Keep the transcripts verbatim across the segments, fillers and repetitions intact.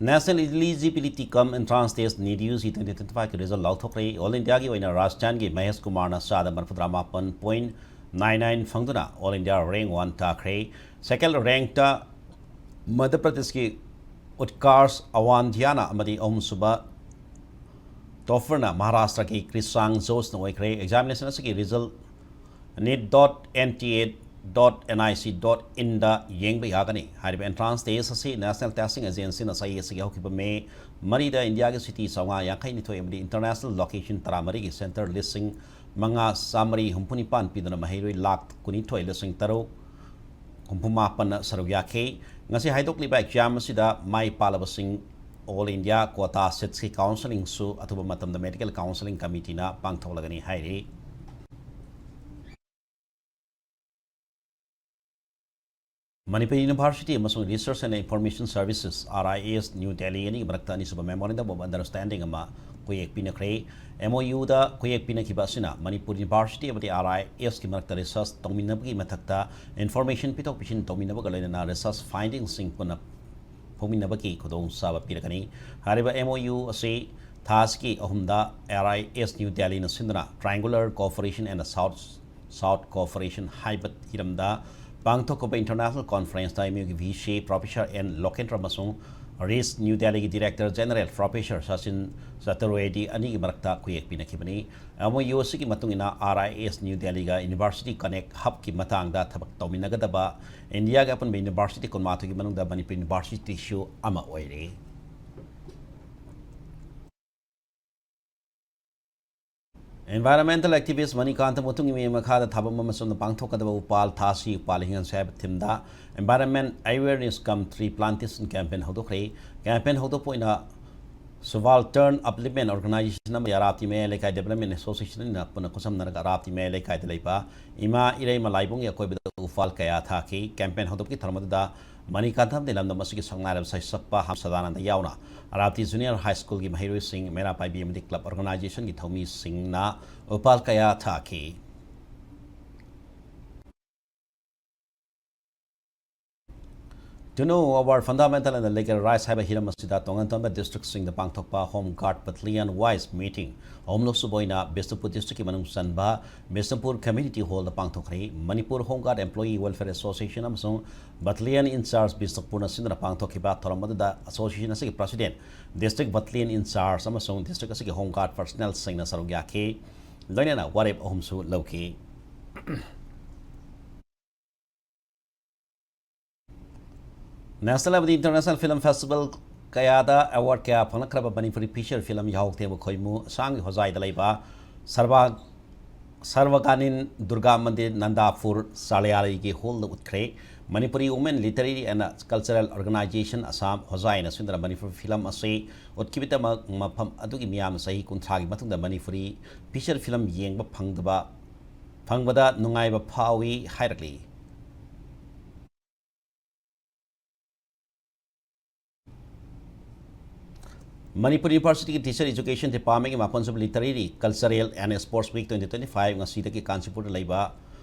National Eligibility cum Entrance Test, NEET UG twenty twenty-five ꯀꯤ result ꯂꯥꯎꯊꯣꯛꯈ꯭ꯔꯦ꯫ All Indiaꯒꯤ ꯑꯣꯏꯅ ꯔꯥꯖꯁꯊꯥꯟꯒꯤ ꯃꯍꯦꯁ ꯀꯨꯃꯥꯔꯅ ꯆꯥꯗ ꯃꯔꯤꯐꯨꯇꯔꯥ ꯃꯥꯄꯟ point nine nine ꯐꯪꯗꯨꯅ All India rank one ꯇꯥꯈ꯭ꯔꯦ꯫ Second rankꯇ ꯃꯙ꯭ꯌ ꯄ꯭ꯔꯗꯦꯁꯀꯤ ꯎꯠꯀꯥꯔꯁ ꯑꯋꯥꯟꯙꯤꯌꯥꯅ ꯑꯃꯗꯤ ꯑꯍꯨꯝꯁꯨꯕ topperꯅ ꯃꯍꯥꯔꯥꯁꯇ꯭ꯔꯒꯤ ꯀ꯭ꯔꯤꯁꯥꯡ ꯖꯣꯁꯅ ꯑꯣꯏꯈ꯭ꯔꯦ꯫ Examination ꯑꯁꯤꯒꯤ result neet dot N T A dot N I C dot inꯗ ꯌꯦꯡꯕ ꯌꯥꯒꯅꯤ꯫ ꯍꯥꯏꯔꯤꯕ entrance test ꯑꯁꯤ National Testing Agencyꯅ ꯆꯍꯤ ꯑꯁꯤꯒꯤ ꯍꯧꯈꯤꯕ ꯃꯦ ꯃꯔꯤꯗ ꯏꯟꯗꯤꯌꯥꯒꯤ city ꯆꯥꯝꯃꯉꯥ ꯌꯥꯡꯈꯩ ꯅꯤꯊꯣꯏ ꯑꯃꯗꯤ international location ꯇꯔꯥꯃꯔꯤꯒꯤ centre ꯂꯤꯁꯤꯡ ꯃꯉꯥ ꯆꯥꯃꯔꯤ ꯍꯨꯝꯐꯨ ꯅꯤꯄꯥꯟ ꯄꯤꯗꯨꯅ ꯃꯍꯩꯔꯣꯏ ꯂꯥꯈ ꯀꯨꯟꯅꯤꯊꯣꯏ ꯂꯤꯁꯤꯡ ꯇꯔꯨꯛ ꯍꯨꯝꯐꯨ ꯃꯥꯄꯟꯅ ꯁꯔꯨꯛ ꯌꯥꯈꯤ꯫ ꯉꯁꯤ ꯍꯥꯏꯗꯣꯛꯂꯤꯕ exam ꯑꯁꯤꯗ ꯃꯥꯏ ꯄꯥꯛꯂꯕꯁꯤꯡ All India Quota Seatsꯀꯤ counselling ꯁꯨ ꯑꯊꯨꯕ ꯃꯇꯝꯗ Medical Counselling Committeeꯅ ꯄꯥꯡꯊꯣꯛꯂꯒꯅꯤ ꯍꯥꯏꯔꯤ꯫ Manipur University ꯑꯃꯁꯨꯡ Research and Information Services, R I S, New Delhi ꯑꯅꯤꯒꯤ ꯃꯔꯛꯇ ꯑꯅꯤꯁꯨꯕ Memorandum of Understanding ꯑꯃ ꯈꯨꯌꯦꯛ ꯄꯤꯅꯈ꯭ꯔꯦ꯫ MOUꯗ ꯈꯨꯌꯦꯛ ꯄꯤꯅꯈꯤꯕ ꯑꯁꯤꯅ ꯃꯅꯤꯄꯨꯔ University ꯑꯃꯗꯤ R I Sꯀꯤ ꯃꯔꯛꯇ research ꯇꯧꯃꯤꯟꯅꯕꯒꯤ ꯃꯊꯛꯇ information ꯄꯤꯊꯣꯛ ꯄꯤꯁꯤꯟ ꯇꯧꯃꯤꯟꯅꯕꯒ ꯂꯣꯏꯅꯅ research findingꯁꯤꯡ ꯄꯨꯟꯅ ꯐꯣꯡꯃꯤꯟꯅꯕꯒꯤ ꯈꯨꯗꯣꯡꯆꯥꯕ ꯄꯤꯔꯒꯅꯤ꯫ ꯍꯥꯏꯔꯤꯕ MOU ꯑꯁꯤ ꯊꯥ ꯑꯁꯤꯒꯤ ꯑꯍꯨꯝꯗ R I S New Delhiꯅ ꯁꯤꯟꯗꯨꯅ Triangular Cooperation and South South Cooperation ꯍꯥꯏꯕ ꯍꯤꯔꯝꯗ ꯄꯥꯡꯊꯣꯛꯈꯤꯕ international conferenceꯇ MOUꯒꯤ VC Professor N Lokendra ꯑꯃꯁꯨꯡ RIS New Delhiꯒꯤ Director General Professor Sachin Chaturvedi ꯑꯅꯤꯒꯤ ꯃꯔꯛꯇ ꯈꯨꯌꯦꯛ ꯄꯤꯅꯈꯤꯕꯅꯤ꯫ MOU ꯑꯁꯤꯒꯤ ꯃꯇꯨꯡ ꯏꯟꯅ R I S New Delhiꯒ University Connect Hubꯀꯤ ꯃꯇꯥꯡꯗ ꯊꯕꯛ ꯇꯧꯃꯤꯟꯅꯒꯗꯕ ꯏꯟꯗꯤꯌꯥꯒꯤ ꯑꯄꯨꯟꯕ university ꯀꯨꯟꯃꯥꯊꯣꯏꯒꯤ ꯃꯅꯨꯡꯗ ꯃꯅꯤꯄꯨꯔ Universityꯁꯨ ꯑꯃ ꯑꯣꯏꯔꯤ꯫ Environmental activist ꯃꯅꯤꯀꯥꯟꯇ ꯃꯨꯇꯨꯡꯒꯤ ꯃꯤꯠꯌꯦꯡ ꯃꯈꯥꯗ ꯊꯥꯕꯝ ꯑꯃꯁꯨꯡ ꯄꯥꯡꯊꯣꯛꯀꯗꯕ ꯎꯄꯥꯜ ꯊꯥꯁꯤ ꯎꯄꯥꯜ ꯍꯤꯡꯍꯟꯁꯤ ꯍꯥꯏꯕ themeꯗ Environment Awareness cum Tree Plantation campaign ꯍꯧꯗꯣꯛꯈ꯭ꯔꯦ꯫ Campaign ꯍꯧꯗꯣꯛꯄ ꯑꯣꯏꯅ Subaltern Upliftment Organization ꯑꯃꯗꯤ ꯑꯔꯥꯞꯇꯤ ꯃꯌꯥꯏ ꯂꯩꯀꯥꯏ Development Association ꯑꯅꯤꯅ ꯄꯨꯟꯅ ꯈꯨꯠꯁꯝꯅꯔꯒ ꯑꯔꯥꯞꯇꯤ ꯃꯌꯥꯏ ꯂꯩꯀꯥꯏꯗ ꯂꯩꯕ ꯏꯃꯥ ꯏꯔꯩꯃ ꯂꯥꯏꯕꯨꯡꯒꯤ ꯑꯀꯣꯏꯕꯗ ꯎꯄꯥꯜ ꯀꯌꯥ ꯊꯥꯈꯤ꯫ Campaign ꯍꯧꯗꯣꯛꯄꯒꯤ ꯊꯧꯔꯝ ꯑꯗꯨꯗ ꯃꯅꯤꯀꯥꯟꯇ ꯑꯃꯗꯤ ꯂꯝꯗꯝ ꯑꯁꯤꯒꯤ ꯁꯛꯅꯥꯏꯔꯕ ꯁꯩꯁꯛꯄ ꯍꯝ ꯁꯗꯥꯅꯟꯗ ꯌꯥꯎꯅ ꯑꯔꯥꯞꯇꯤ Junior High Schoolꯒꯤ ꯃꯍꯩꯔꯣꯏꯁꯤꯡ, ꯃꯩꯔꯥ ꯄꯥꯏꯕꯤ ꯑꯃꯗꯤ club organizationꯒꯤ ꯊꯧꯃꯤꯁꯤꯡꯅ ꯎꯄꯥꯜ ꯀꯌꯥ ꯊꯥꯈꯤ꯫ To know our fundamental and legal rights ꯍꯥꯏꯕ ꯍꯤꯔꯝ ꯑꯁꯤꯗ ꯇꯣꯉꯥꯟ ꯇꯣꯉꯥꯟꯕ districtꯁꯤꯡꯗ ꯄꯥꯡꯊꯣꯛꯄ Home Guard Battalion wise meeting ꯑꯍꯨꯝꯂꯛ ꯁꯨꯕ ꯑꯣꯏꯅ ꯕꯤꯁꯅꯨꯄꯨꯔ districtꯀꯤ ꯃꯅꯨꯡ ꯆꯟꯕ Bishnupur Community Hallꯗ ꯄꯥꯡꯊꯣꯛꯈ꯭ꯔꯦ꯫ Manipur Home Guard Employee Welfare Association ꯑꯃꯁꯨꯡ Battalion in Charge ꯕꯤꯁꯅꯨꯄꯨꯔꯅ ꯁꯤꯟꯗꯨꯅ ꯄꯥꯡꯊꯣꯛꯈꯤꯕ ꯊꯧꯔꯝ ꯑꯗꯨꯗ association ꯑꯁꯤꯒꯤ president, district battalion in charge ꯑꯃꯁꯨꯡ district ꯑꯁꯤꯒꯤ Home Guard personnelꯁꯤꯡꯅ ꯁꯔꯨꯛ ꯌꯥꯈꯤ꯫ ꯂꯣꯏꯅꯅ ꯋꯥꯔꯦꯞ ꯑꯍꯨꯝꯁꯨ ꯂꯧꯈꯤ꯫ National ꯑꯃꯗꯤ international film festival ꯀꯌꯥꯗ award ꯀꯌꯥ ꯐꯪꯂꯛꯈ꯭ꯔꯕ ꯃꯅꯤꯄꯨꯔꯤ feature film ꯌꯥꯍꯧ ꯊꯦꯡꯕ ꯈꯣꯏꯃꯨ ꯑꯁꯥꯝꯒꯤ ꯍꯣꯖꯥꯏꯗ ꯂꯩꯕ ꯁꯔꯕꯥ-, ꯁꯔꯕꯒꯥꯅꯤꯟ ꯗꯨꯔꯒꯥ ꯃꯟꯗꯤꯔ ꯅꯟꯗꯥꯄꯨꯔ ꯆꯥꯂꯤꯌꯥꯂꯤꯒꯤ hallꯗ ꯎꯠꯈ꯭ꯔꯦ꯫ Manipuri Women Literary and Cultural Organisation Assam ꯍꯣꯖꯥꯏꯅ ꯁꯤꯟꯗꯨꯅ ꯃꯅꯤꯄꯨꯔ film ꯑꯁꯤ ꯎꯠꯈꯤꯕꯒꯤꯗꯃꯛ ꯃꯐꯝ ꯑꯗꯨꯒꯤ ꯃꯤꯌꯥꯝꯅ ꯆꯍꯤ ꯀꯨꯟꯊ꯭ꯔꯥꯒꯤ ꯃꯇꯨꯡꯗ ꯃꯅꯤꯄꯨꯔꯤ feature film ꯌꯦꯡꯕ ꯐꯪꯗꯕ, ꯐꯪꯕꯗ ꯅꯨꯡꯉꯥꯏꯕ ꯐꯥꯎꯏ ꯍꯥꯏꯔꯛꯂꯤ꯫ Manipur Universityꯒꯤ Teacher Education Departmentꯀꯤ ꯃꯥꯄꯟꯁꯨꯕ Literary, Cultural and Sports Week twenty twenty-five ꯉꯁꯤꯗꯒꯤ ꯀꯥꯟꯆꯤꯄꯨꯔꯗ ꯂꯩꯕ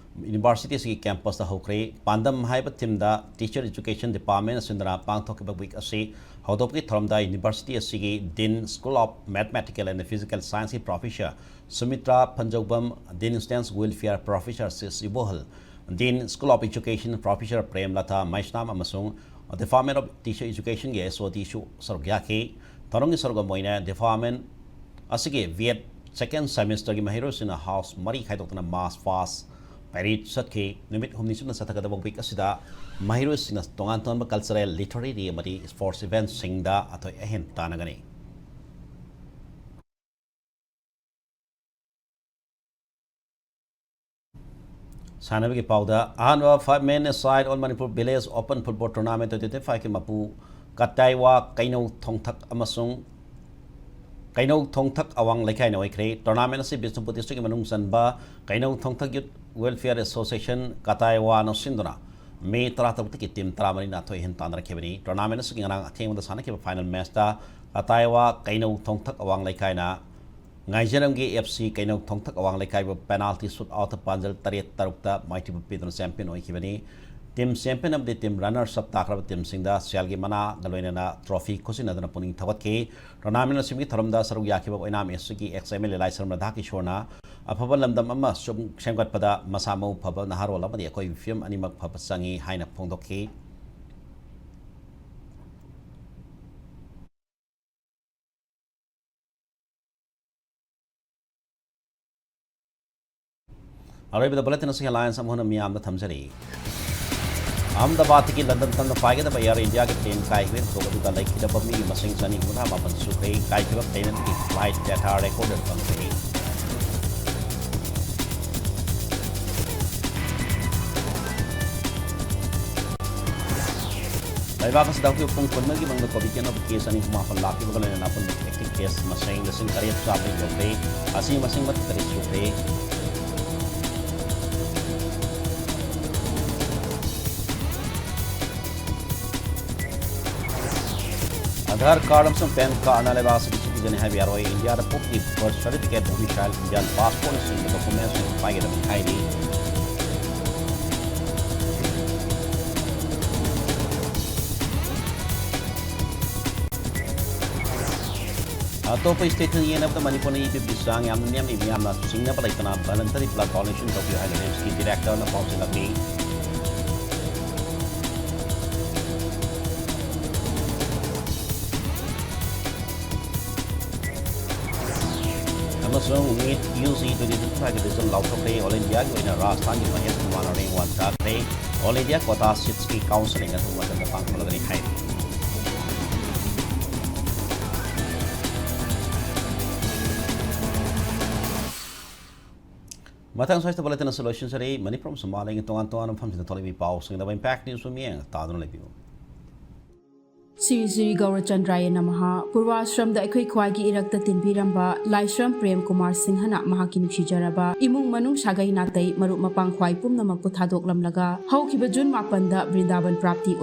university ꯑꯁꯤꯒꯤ campusꯇ ꯍꯧꯈ꯭ꯔꯦ꯫ ꯄꯥꯟꯗꯝ ꯍꯥꯏꯕ themeꯗ Teacher Education Department ꯑꯁꯤꯅ ꯄꯥꯡꯊꯣꯛꯈꯤꯕ week ꯑꯁꯤ ꯍꯧꯗꯣꯛꯄꯒꯤ ꯊꯧꯔꯝꯗ university ꯑꯁꯤꯒꯤ Dean School of Mathematical and Physical Scienceꯀꯤ Professor ꯁꯨꯃꯤꯇ꯭ꯔꯥ ꯐꯟꯖꯧꯕꯝ, Dean Students Welfare Professor ꯁꯤꯁ ꯏꯕꯣꯍꯜ, Dean School of Education Professor ꯄ꯭ꯔꯦꯝꯂꯇꯥ ꯃꯩꯁꯅꯥꯝ ꯑꯃꯁꯨꯡ Department of Teacher Educationꯒꯤ HODꯁꯨ ꯁꯔꯨꯛ ꯌꯥꯈꯤ꯫ ꯊꯧꯔꯝꯒꯤ ꯁꯔꯨꯛ ꯑꯃ ꯑꯣꯏꯅ department ꯑꯁꯤꯒꯤ B.Ed second semesterꯒꯤ ꯃꯍꯩꯔꯣꯏꯁꯤꯡꯅ house ꯃꯔꯤ ꯈꯥꯏꯗꯣꯛꯇꯨꯅ march past parade ꯆꯠꯈꯤ꯫ ꯅꯨꯃꯤꯠ ꯍꯨꯝꯅꯤ ꯆꯨꯞꯅ ꯆꯠꯊꯒꯗꯕ week ꯑꯁꯤꯗ ꯃꯍꯩꯔꯣꯏꯁꯤꯡꯅ ꯇꯣꯉꯥꯟ ꯇꯣꯉꯥꯟꯕ cultural, literary ꯑꯃꯗꯤ sports eventꯁꯤꯡꯗ ꯑꯊꯣꯏ ꯑꯍꯦꯟ ꯇꯥꯟꯅꯒꯅꯤ꯫ ꯁꯥꯟꯅꯕꯒꯤ ꯄꯥꯎꯗ ꯑꯍꯥꯟꯕ five men aside All Manipur Village Open Football Tournament twenty twenty-fiveꯀꯤ ꯃꯄꯨ ꯀꯇꯥꯏꯋꯥ ꯀꯩꯅꯧ ꯊꯣꯡꯊꯛ ꯑꯃꯁꯨꯡ ꯀꯩꯅꯧ ꯊꯣꯡꯊꯛ ꯑꯋꯥꯡ ꯂꯩꯀꯥꯏꯅ ꯑꯣꯏꯈ꯭ꯔꯦ꯫ Tournament ꯑꯁꯤ ꯕꯤꯁꯅꯨꯄꯨꯔ districtꯀꯤ ꯃꯅꯨꯡ ꯆꯟꯕ ꯀꯩꯅꯧ ꯊꯣꯡꯊꯛ Youth Welfare Association ꯀꯇꯥꯏꯋꯥꯅ ꯁꯤꯟꯗꯨꯅ ꯃꯦ ꯇꯔꯥꯇꯔꯨꯛꯇꯒꯤ team ꯇꯔꯥꯃꯔꯤꯅ ꯑꯊꯣꯏ ꯑꯍꯦꯟ ꯇꯥꯟꯅꯔꯛꯈꯤꯕꯅꯤ꯫ Tournament ꯑꯁꯤꯒꯤ ꯉꯔꯥꯡ ꯑꯊꯦꯡꯕꯗ ꯁꯥꯟꯅꯈꯤꯕ final matchꯇ ꯀꯇꯥꯏꯋꯥ ꯀꯩꯅꯧ ꯊꯣꯡꯊꯛ ꯑꯋꯥꯡ ꯂꯩꯀꯥꯏꯅ ꯉꯥꯏꯖꯔꯝꯒꯤ FC ꯀꯩꯅꯧ ꯊꯣꯡꯊꯛ ꯑꯋꯥꯡ ꯂꯩꯀꯥꯏꯕꯨ penalty shoot outꯇ ꯄꯥꯟꯖꯜ ꯇꯔꯦꯠ ꯇꯔꯨꯛꯇ ꯃꯥꯏꯊꯤꯕ ꯄꯤꯗꯨꯅ champion ꯑꯣꯏꯈꯤꯕꯅꯤ꯫ Team champion ꯑꯃꯗꯤ team runners up ꯇꯥꯈ꯭ꯔꯕ teamꯁꯤꯡꯗ ꯁꯦꯜꯒꯤ ꯃꯅꯥꯒ ꯂꯣꯏꯅꯅ trophy ꯈꯨꯠꯁꯤꯟꯅꯗꯨꯅ ꯄꯨꯛꯅꯤꯡ ꯊꯧꯒꯠꯈꯤ꯫ Tournament ꯑꯁꯤꯒꯤ ꯊꯧꯔꯝꯗ ꯁꯔꯨꯛ ꯌꯥꯈꯤꯕ ꯑꯣꯏꯅꯥꯝ Eastꯀꯤ ex MLA ꯂꯥꯏꯁ꯭ꯔꯝ ꯔꯥꯙꯥꯀꯤꯁꯣꯔꯅ ꯑꯐꯕ ꯂꯝꯗꯝ ꯑꯃ ꯁꯨꯝ ꯁꯦꯝꯒꯠꯄꯗ ꯃꯁꯥ ꯃꯎ ꯐꯕ ꯅꯍꯥꯔꯣꯜ ꯑꯃꯗꯤ ꯑꯀꯣꯏꯕꯒꯤ ꯐꯤꯕꯝ ꯑꯅꯤꯃꯛ ꯐꯕ ꯆꯪꯏ ꯍꯥꯏꯅ ꯐꯣꯡꯗꯣꯛꯈꯤ꯫ ꯑꯔꯣꯏꯕꯗ bulletin ꯑꯁꯤꯒꯤ headlines ꯑꯃꯨꯛ ꯍꯟꯅ ꯃꯤꯌꯥꯝꯗ ꯊꯝꯖꯔꯤ꯫ ꯑꯍꯃꯗꯥꯕꯥꯗꯇꯒꯤ ꯂꯟꯗꯟ ꯇꯝꯅ ꯄꯥꯏꯒꯗꯕ Air Indiaꯒꯤ plane ꯀꯥꯏꯈꯤꯕꯒꯤ ꯊꯧꯗꯣꯛ ꯑꯗꯨꯗ ꯂꯩꯈꯤꯗꯕ ꯃꯤꯒꯤ ꯃꯁꯤꯡ ꯆꯅꯤ ꯍꯨꯝꯐꯨꯇꯔꯥ ꯃꯥꯄꯟ ꯁꯨꯈ꯭ꯔꯦ꯫ ꯀꯥꯏꯈꯤꯕ planeꯀꯤ flight data recordꯗ ꯐꯪꯈ꯭ꯔꯦ꯫ ꯂꯩꯕꯥꯛ ꯑꯁꯤꯗ ꯍꯧꯖꯤꯛ ꯄꯨꯡ ꯀꯨꯟꯃꯔꯤꯒꯤ ꯃꯅꯨꯡꯗ COVID-ꯒꯤ ꯑꯅꯧꯕ case ꯑꯅꯤ ꯍꯨꯝꯐꯨ ꯃꯥꯄꯟ ꯂꯥꯛꯈꯤꯕꯒ ꯂꯣꯏꯅꯅ ꯑꯄꯨꯟꯕ active case ꯃꯁꯤꯡ ꯂꯤꯁꯤꯡ ꯇꯔꯦꯠ ꯆꯥꯝꯃ ꯌꯧꯈ꯭ꯔꯦ꯫ ꯑꯁꯤꯒꯤ ꯃꯁꯤꯡ ꯃꯊꯛ ꯇꯔꯦꯠ ꯁꯨꯈ꯭ꯔꯦ꯫ Aadhaar card ꯑꯃꯁꯨꯡ PAN cardꯅ ꯂꯩꯕꯥꯛ ꯑꯁꯤꯒꯤ citizen ꯍꯥꯏꯕ ꯌꯥꯔꯣꯏ꯫ ꯏꯟꯗꯤꯌꯥꯗ ꯄꯣꯛꯄꯒꯤ birth certificate, domicile, Indian passportꯅꯆꯤꯡꯕ documentsꯁꯤꯡ ꯄꯥꯏꯒꯗꯕꯅꯤ ꯍꯥꯏꯔꯤ꯫ ꯑꯇꯣꯞꯄ stateꯅ ꯌꯦꯡꯅꯕꯗ ꯃꯅꯤꯄꯨꯔꯅ E-Paperꯒꯤ ꯆꯥꯡ ꯌꯥꯝꯅ ꯅꯦꯝꯂꯤ꯫ ꯃꯤꯌꯥꯝꯅ ꯆꯤꯡꯅꯕ ꯂꯩꯇꯅ voluntary blood donation ꯇꯧꯕꯤꯌꯨ ꯍꯥꯏꯅ RIMSꯀꯤ directorꯅ ꯄꯥꯎꯖꯦꯜ ꯄꯤ꯫ ꯑꯃꯁꯨꯡ NEET UG twenty twenty-fiveꯀꯤ result ꯂꯥꯎꯊꯣꯛꯈ꯭ꯔꯦ꯫ All Indiaꯒꯤ ꯑꯣꯏꯅ ꯔꯥꯖꯁꯊꯥꯟꯒꯤ ꯃꯍꯦꯁ ꯀꯨꯃꯥꯔꯅ rank one ꯇꯥꯈ꯭ꯔꯦ꯫ All India quota seatsꯀꯤ counselling ꯑꯊꯨꯕ ꯃꯇꯝꯗ ꯄꯥꯡꯊꯣꯛꯂꯒꯅꯤ ꯍꯥꯏꯔꯤ꯫ ꯃꯊꯪ ꯁ꯭ꯋꯥꯏꯁꯤꯗ bulletin ꯑꯁꯤ ꯂꯣꯏꯁꯤꯟꯖꯔꯤ꯫ ꯃꯅꯤꯄꯨꯔ ꯑꯃꯁꯨꯡ ꯃꯥꯂꯦꯝꯒꯤ ꯇꯣꯉꯥꯟ ꯇꯣꯉꯥꯟꯕ ꯃꯐꯝꯁꯤꯡꯗ ꯊꯣꯛꯂꯤꯕ ꯄꯥꯎꯁꯤꯡꯗ Impact Newsꯄꯨ ꯃꯤꯠꯌꯦꯡ ꯇꯥꯗꯨꯅ ꯂꯩꯕꯤꯌꯨ꯫ ꯁ꯭ꯔꯤ ꯁ꯭ꯔꯤ ꯒꯧꯔꯆꯟꯗ꯭ꯔꯥꯌ ꯅꯃꯍ꯫ ꯄꯨꯔꯕꯥꯁ꯭ꯔꯝꯗ ꯑꯩꯈꯣꯏ ꯈ꯭ꯋꯥꯏꯒꯤ ꯏꯔꯛꯇ ꯇꯤꯟꯕꯤꯔꯝꯕ ꯂꯥꯏꯁ꯭ꯔꯝ ꯄ꯭ꯔꯦꯝ ꯀꯨꯃꯥꯔ ꯁꯤꯡꯍꯅ ꯃꯍꯥꯛꯀꯤ ꯅꯨꯡꯁꯤꯖꯔꯕ ꯏꯃꯨꯡ ꯃꯅꯨꯡ, ꯁꯥꯒꯩ ꯅꯥꯇꯩ, ꯃꯔꯨꯞ ꯃꯄꯥꯡ ꯈ꯭ꯋꯥꯏ ꯄꯨꯝꯅꯃꯛꯄꯨ ꯊꯥꯗꯣꯛꯂꯝꯂꯒ ꯍꯧꯈꯤꯕ ꯖꯨꯟ ꯃꯥꯄꯟꯗ ꯕ꯭ꯔꯤꯟꯗꯥꯕꯟ ꯄ꯭ꯔꯥꯞꯇꯤ